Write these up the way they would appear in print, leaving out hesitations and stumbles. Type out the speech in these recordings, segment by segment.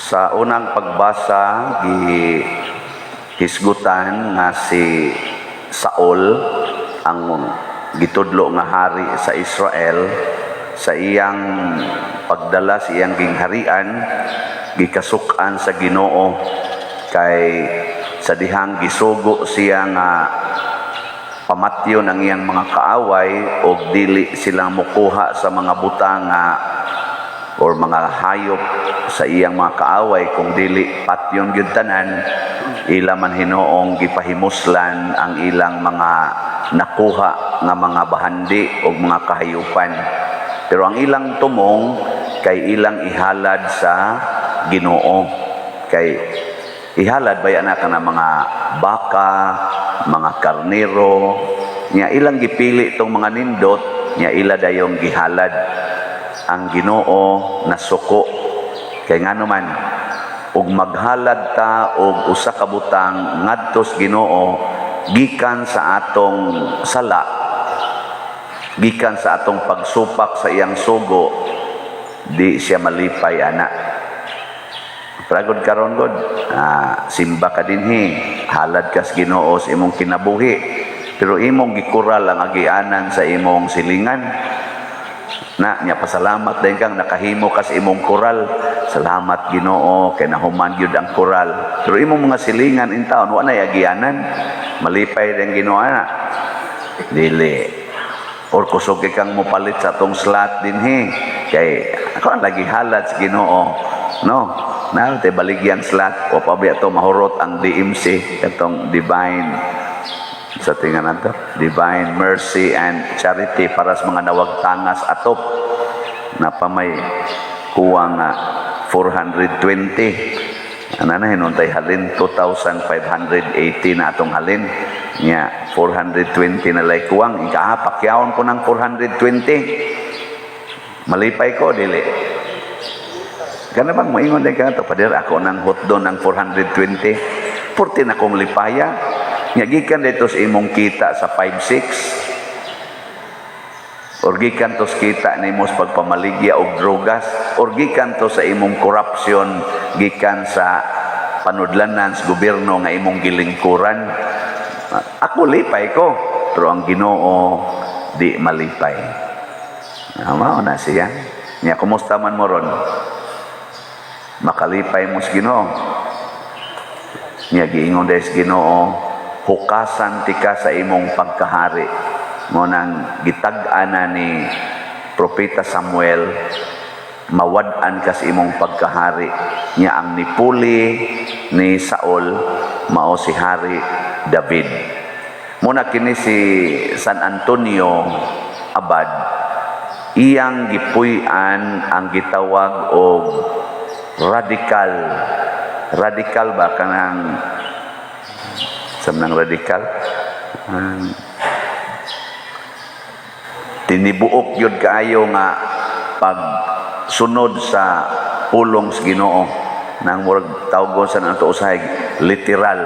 Sa unang pagbasa, gi hisgutan nga si Saul, ang gitudlo nga hari sa Israel, sa iyang pagdala sa iyang gingharian, gikasuk-an sa Ginoo kay sa dihang gisugo siya nga pamatyon ang iyang mga kaaway og dili sila mukuha sa mga butang nga or mga hayop sa iyang mga kaaway, kung dili patyon gyud tanan. Ila man hinuong gipahimuslan ang ilang mga nakuha nga mga bahandi o mga kahayupan, pero ang ilang tumong kay ilang ihalad sa Ginoo. Kay ihalad ba na kana mga baka, mga karnero nya, ilang gipili tong mga nindot nya, ila dayong gihalad. Ang Ginoo nasuko kay ngano man ug maghalad ta og usa ka butang ngadto sa Ginoo gikan sa atong sala, gikan sa atong pagsupak sa iyang sugo, di siya malipay ana. Pragod karon god, simba ka dinhi, halad kas Ginoo sa imong kinabuhi, pero imong gikural ang agianan sa imong silingan. Na nya pasalamat din kang nakahimo kas imong kural. Salamat, Ginoo, kay nahuman gyud ang kural. Pero imong mga silingan in town wa nay agianan. Malipay din Ginoo ana? Dili. Or kusog kang mopalit sa atong slot dinhi kay ako ang lagi halad sa Ginoo, no? Na te baligyang slot o pabiya to mahurot ang DMC, katong Divine sa tingan nato, Divine Mercy and Charity, para sa mga nawagtangas atop na pa may kuwang nga 420. Ana na hinuntay halin, 2,580 na atong halin nya, 420 na lay kuwang. Ika ah, pakyawon ko ng 420, malipay ko dili? Kana bang moingon din ka to, "Pader, ako nang hotdon ng 420"? 14 akong lipaya. Nga gikan dito sa imong kita sa 5-6 or gikan to sa kita nimo sa pagpamaligya og drogas or gikan to sa imong corruption, gikan sa panudlanan sa gobyerno nga imong gilingkuran. Ako lipay ko, pero ang Ginoo di malipay. Mao na siya. Nya kumusta man mo ron? Makalipay mo sa Ginoo? Nya giingon dahil sa Ginoo, "Hukasan tika sa imong pagkahari." Mo nang gitag-an na ni Propeta Samuel, mawad-an ka sa imong pagkahari. Nya ang nipuli ni Saul mao si Hari David. Muna kini si San Antonio Abad, iyang gipuy-an ang gitawag og radical. Radical ba kanang sa nang radical? Tinibuok yun kaayo nga pagsunod sa pulong sa Ginoo, nang murag tawgon sa nato usahay literal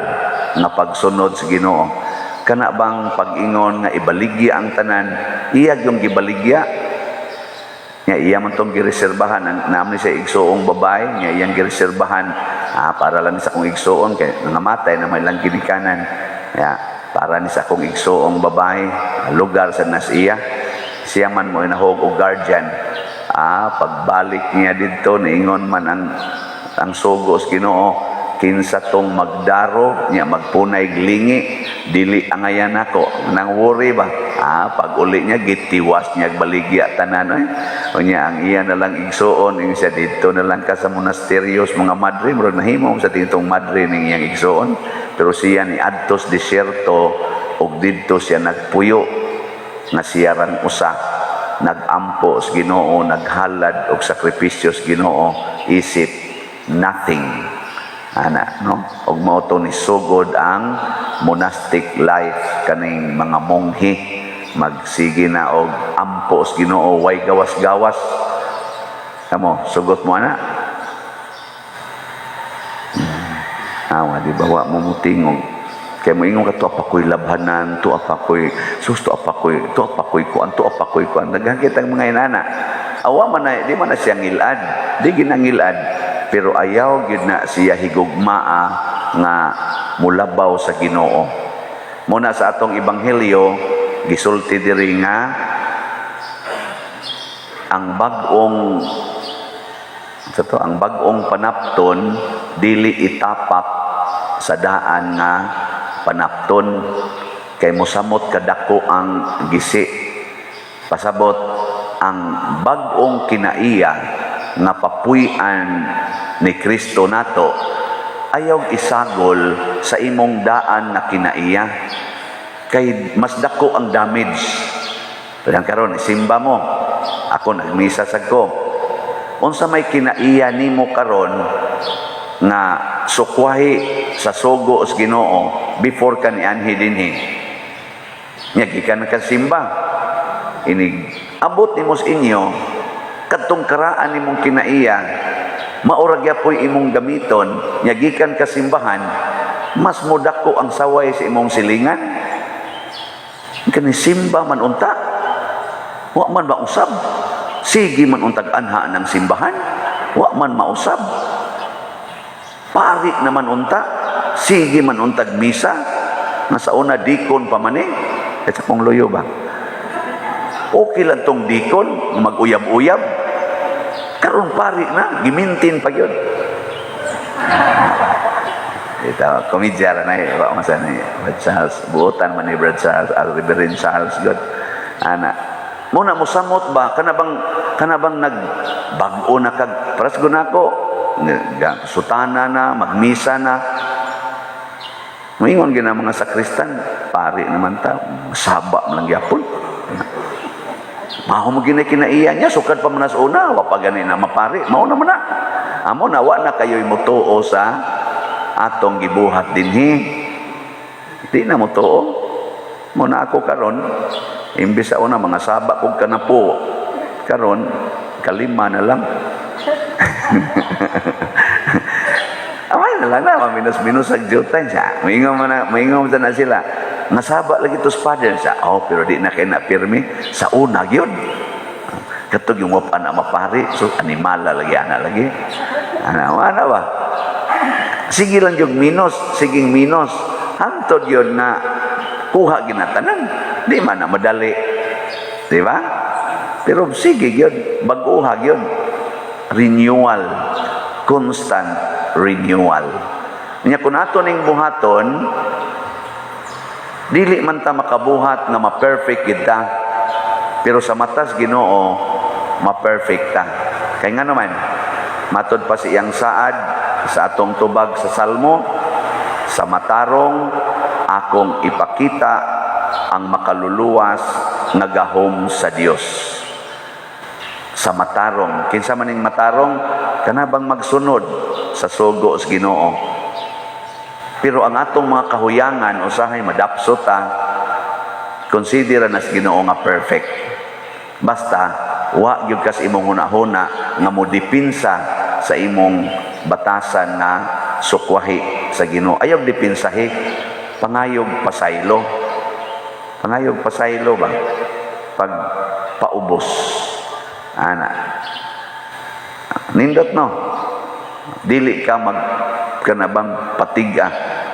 nga pagsunod sa Ginoo. Kana bang pag-ingon nga ibaligya ang tanan, iya yung gibaligya. Nga iya man tong gireserbahan ang naman sa igsuong babae nga iyang gireserbahan, para lang sa akong igsuon kay nangamatay na may lang ginikanan. Ya, para ni sa akong igsuong babae, lugar sa nas iya. Siya man mo inahog og guardian. Pagbalik niya didto, niingon man ang sugo sa Ginoo, kinsa tong magdaro niya, magpunay glingi, dili angayan ako nang worry ba. Pag uli niya, gitiwas niya baligya tanan eh. Unya ang iya na lang igsuon ing siya, "Didto na lang ka sa monasteryo sa mga madre." Murag nahimo sa tintong madre ning iyang igsuon, pero siya ni adto sa disyerto ug didto siya nagpuyo nga siya rang usa nagampo sa Ginoo, naghalad og sakripisyo sa Ginoo isip nothing ana, no? Og mao to ni sugod ang monastic life, kaning mga monghe magsige na og ampo sa Ginoo, way gawas-gawas. Kamo, sugot mo ana? Awa di ba wa mo mutingog? Kay moingon ka, "Tuwa pa ko'y labhanan, tuwa pa ko'y sus, tuwa pa ko'y, tuwa pa ko'y kuan, tuwa pa ko'y kuan." Daghan kitang mga inana. Awa man na, di man na siya ngilad. Di ginangilad. pero ayaw gyud na siya higugmaa nga mulabaw sa Ginoo. Muna sa atong ebanghelyo, gisulti diri nga ang bag-ong sa to, ang bag-ong panapton dili itapak sa daan nga panapton kay mosamot kadako ang gisi. Pasabot, ang bag-ong kinaiya nga papuy-an ni Kristo nato, ayaw isagol sa imong daan nga kinaiya kay mas dako ang damage. Pero karon simba mo, ako nagmisa sad ko, unsa may kinaiya nimo karon nga sukwahi sa sugo sa Ginoo before ka nianhi dinhi? Nya gikan ka simba, inig abot nimo sa inyo, kadtong karaan nimong kinaiya mao ra gyapoy imong gamiton. Nya gikan ka simbahan, mas modako ang saway sa imong silingan. Kani simba man unta, wa man mausab, sige man untag anha ng simbahan, wa man mausab, pari naman unta, sige man untag misa, nga sa una dikon pa man eh. At sa kong luyo ba, okay lang tong dikon mag-uyab-uyab, karon pari na, gimintin pa yun. Ito, komedya ra na eh. Wa man sa ni Brad Charles. Buotan man ni Brad Charles, al Reverend Charles God. Ana. Muna mosamot ba kana bang nag-bag-o na kag paras nako, sutana na, magmisa na. Moingon gina mga sakristan, pari naman ta, saba man lang gyapon. Mao mo ginay kinaiya niya, sukad pa man sa una, wa pa gani na mapari. Mao na man na. Amo na wa na kayo'y motuo sa atong gibuhat dinhi. Di na motuo. Mo na ako karon, imbis sa una mga saba kog kanapo, karon kalima na lang. Amay na lang na, minus-minus sa jutan siya. Maingon man na, maingon man na sila. Nasaba lagi to father siya. Oh, pero di na kay na pirmi. Sa una gyud. Katog yung wapan na mapari, so animala lagi ana lagi. Ana, ana ba? Sige lang yung minus, siging minus. Hantod yun na kuha ginatanan. Di man na madali. Di ba? Pero sige yun, baguha yun. Renewal. Constant renewal. Nya kung ato ning buhaton, dili man ta makabuhat nga ma-perfect kita. Pero sa matas Ginoo, ma-perfect ta. Kay nga naman, matod pa sa iyang saad sa atong tubag sa Salmo, "Sa matarong akong ipakita ang makaluluwas nga gahom sa Dios." Sa matarong, kinsa man ning matarong? Kana bang magsunod sa sugo sa Ginoo. Pero ang atong mga kahuyangan usahay madapso ta, consider na sa Ginoo nga perfect. Basta wa gyud kas imong hunahuna nga modepinsa sa imong batasan nga sukwahi sa Ginoo. Ayaw depinsahi, pangayog pasaylo. Pangayog pasaylo ba? Pag paubos. Ana. Nindot no. Dili ka mag kanabang patiga.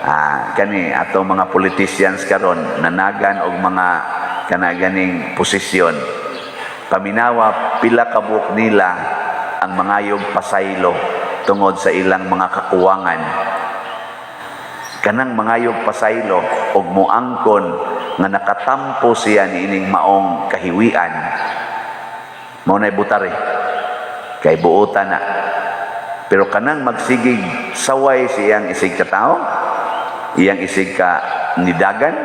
Ah, kani ato mga politicians karon nanagan og mga kana ganing posisyon. Paminawa pila ka buok nila ang mangayog pasaylo tungod sa ilang mga kakuwangan. Kanang mangayog pasaylo og moangkon nga nakatampo siya niining maong kahiwian, mao nay butari kay buotan na. Pero kanang magsigig saway siyang isig katao, iyang isig ka nidagan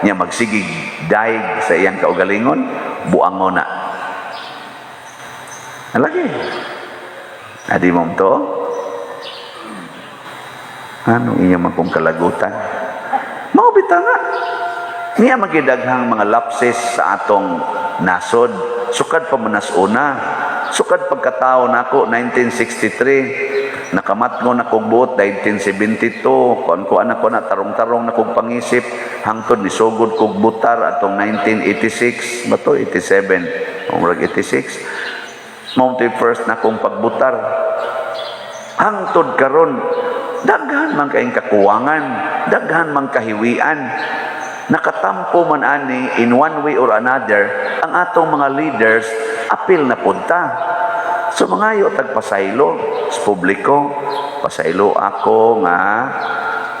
niya, magsigig daig sa iyang kaugalingon, buangon na. Alagi. Adi mo to? Ano iya man kong kalagutan? Mao bitaw nga. Niya magidaghang mga lapses sa atong nasod. Sukad pa man nas una. Sukad pagkatao nako 1963, nakamatngon na kog buot 1972, kuan ko anak ko na tarong-tarong na kog pangisip hangtod nisugod kog butar atong 1986 ba to, 87, murag 86 mao to'y first na kong pagbutar. Hangtod karon daghan man kayong kakuwangan, daghan man kahiwian. Nakatampo man ani in one way or another ang atong mga leaders, apil na punta. So mangayo tag pasaylo sa publiko, pasaylo ako nga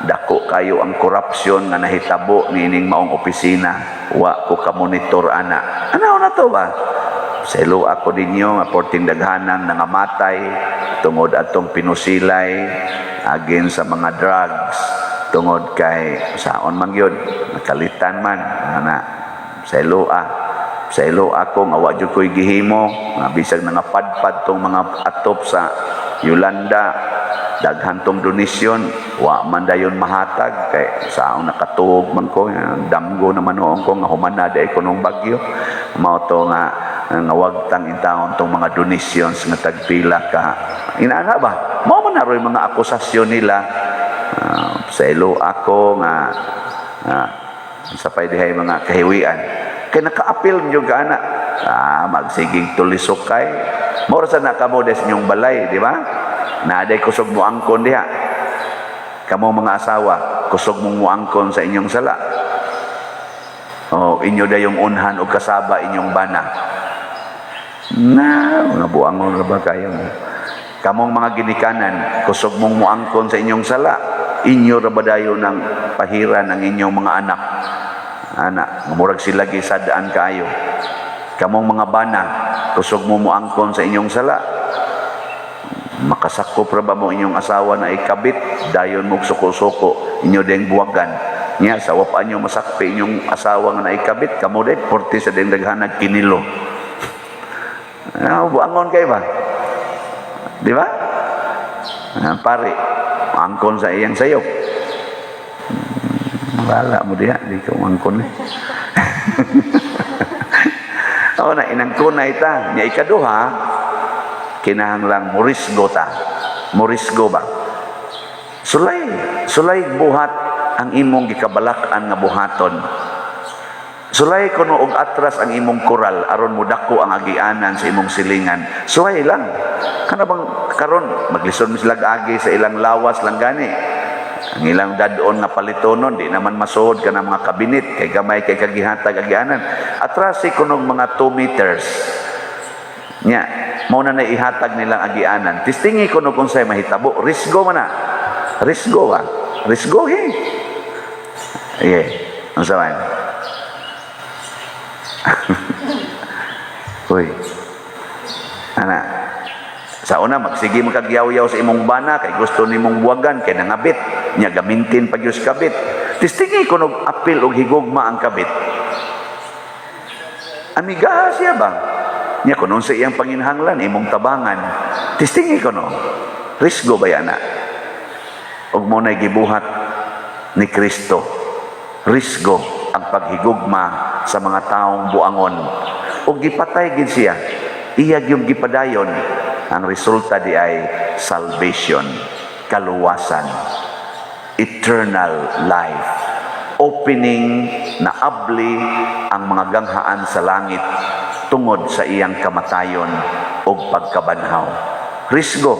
dako kayo ang korupsyon nga nahitabo niining maong opisina. Wa ko ka-monitor ana. Ano na to ba? Pasaylo ako ninyo nga porting daghanang nangamatay tungod atong pinusilay agin sa mga drugs, tungod kay saon man gyud nakalitan man ana. Pasaylo ah, pasaylo ako nga wa jud ko'y gihimo nga bisag nangapadpad tong mga atop sa Yolanda, daghan tong donasyon, wa man dayon mahatag kay saon, nakatuog man ko, damgo naman noon ko nga human na day ko nung bagyo. Mao to nga wagtang intawon tong mga donations nga tagpila ka inaana ba. Mao man naroy mga akusasyon nila. Pasaylo ako nga sa pay dihay mga kahiwian kay nakaapil nyo ka ana. Magsigig tulisok kay mao ra sa nakamo des inyong balay, di ba? Naaday kusog mo angkon diha. Kamo mga asawa, kusog mong muangkon sa inyong sala o inyo dayong unhan o kasaba inyong bana na mga buangon ra ba kayo? Kamong mga ginikanan, kusog mong muangkon sa inyong sala? Inyo ra ba dayon ng pahiran ang inyong mga anak ana, murag sila gisadaan kaayo? Kamong mga bana, kusog mo muangkon sa inyong sala? Makasakop ra ba mo inyong asawa na ikabit dayon mo suko-suko inyo ding buwagan niya? Sa wapa nyo masakpi inyong asawa nga naikabit, kamo day porti sa ding daghanag kinilo. Buangon kayo ba? Di ba? Pare, angkon sa iyang sayop. Wala mo diha, di ko angkon eh. Oo na, inangkunay ta. Nya ikaduha, kinahanglang murisgo ta. Murisgo ba? Sulay, sulay buhat ang imong gikabalak-an nga buhaton. Sulay kuno og atras ang imong koral aron mo dako ang agianan sa imong silingan. Sulay lang. Kana bang karon maglisod mo sila agi sa ilang lawas lang gani. Ang ilang dadon nga palitonon di naman masuod kana mga kabinet kay gamay kay kagihatag agianan. Atrasi kuno mga 2 meters. Nya, mao na ihatag nilang agianan. Tistingi kuno kung say mahitabo, risgo man na. Risgo ba? Risgo he. Yeah. Unsa man? Uy. Ana. Sa una magsige man kagyaw-yaw sa imong bana kay gusto nimong buwagan kay nangabit. Nya gamintin pag yus kabit. Tistingi kuno apil og higugma ang kabit. Amigaha siya ba? Nya kun unsa iyang panginhanglan imong tabangan. Tistingi kuno. Risgo ba yana? Ug mo na'y gibuhat ni Kristo. Risgo ang paghigugma sa mga taong buangon. Ug gipatay gid siya. Iya gyud gipadayon. Ang resulta di ay salvation, kaluwasan, eternal life. Opening na abli ang mga ganghaan sa langit tungod sa iyang kamatayon ug pagkabanhaw. Risgo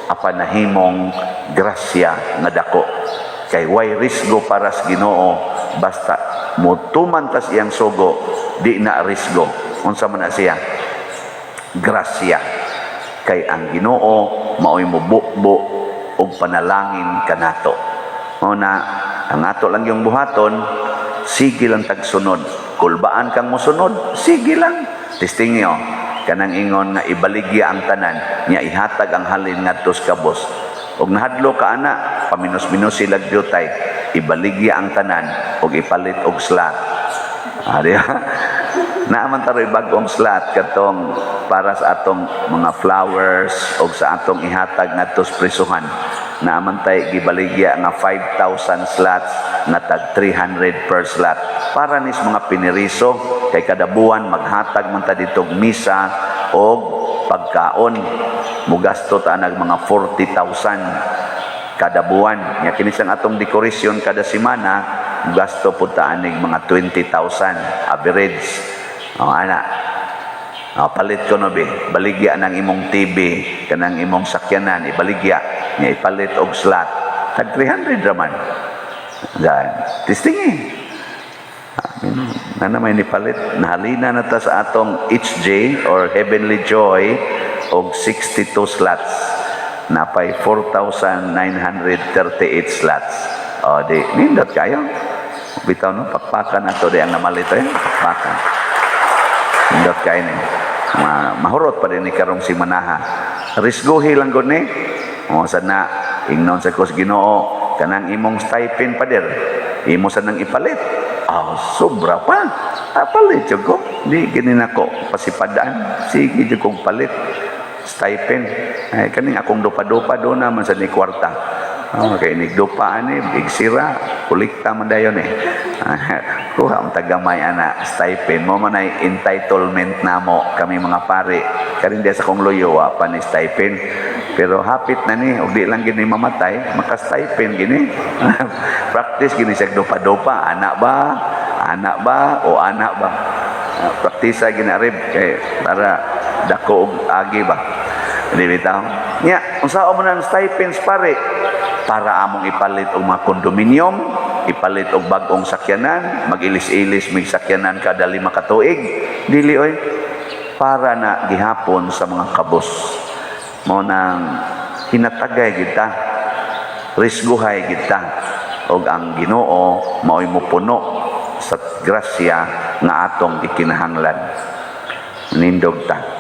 apan nahimong grasya nga dako. Kay way risgo para sa Ginoo, basta motuman tas iyang sugo, di na risgo. Unsa man na siya? Grasya. Kay ang Ginoo maoy mobukbo og panalangin kanato. Mao na ang ato lang yung buhaton, sige lang tagsunod. Kulbaan kang mosunod, sige lang. Testing niyo, kanang ingon nga ibaligya ang tanan, nya ihatag ang halin ngadto sa kabos. Og nahadlo ka ana, paminos-minos sila jutay, ibaligya ang tanan og ipalit og slot. Di ba? Naaman taroy bag-ong slot katong para sa atong mga flowers og sa atong ihatag ngadto sa prisuhan. Naaman tay gibaligya nga 5,000 slots nga tag 300 per slot. Para nis mga piniriso kay kada buwan maghatag man ta ditog misa og pagkaon. Mugasto ta nag mga 40,000 kada buwan. Nya kini siyang atong dekorasyon kada semana, gasto pud ta anig mga 20,000 average. O ana. Ah, palit ko no be, baligya ng imong TV, kanang imong sakyanan, ibaligya, nya ipalit og slot. Tag 300 raman. Diyan. Testing eh. Na naman nipalit, nahalina na ta sa atong HJ or Heavenly Joy og 62 slots. Napay 4,938 slots. O di, nindot kayo. Bitaw no, pakpakan na to di ang namalit eh. Pakpakan. Nindot kayo ni. Mahurot pa din ni karong si Manaha. Risguhi lang gud ni. O sa na, ingnon sa kos Ginoo, kanang imong stipend, pader. Imo sa nang ipalit. Ah, sobra pa. Ah, palit jud ko. Di gini nako pasipadaan. Sige jud kong palit. Stipend. Ay, kaning akong dupa-dupa do naman sa ni kwarta. Oh, kay nigdupa ani, big sira, kolekta man dayon eh. Kuha ang tagamay ana stipend mo man ay entitlement namo kami mga pare. Karin di sa kong luyo wa pa ni stipend. Pero hapit na ni, og di lang gini mamatay, maka-stipend gini. Practice gini sa dupa-dupa, anak ba? Anak ba o anak ba? Ah, praktisa gini arib kay para dako og agi ba. Di bitaw. Nya, unsa mo nang stipends, pare? Para among ipalit og mga kondominium, ipalit og bag-ong sakyanan, mag-ilis-ilis mig sakyanan kada 5 ka tuig. Dili oy. Para na gihapon sa mga kabos. Mao nang hinatagay kita, risguhay kita og ang Ginoo mao'y mopuno sa grasya nga atong gikinahanglan. Nindog ta.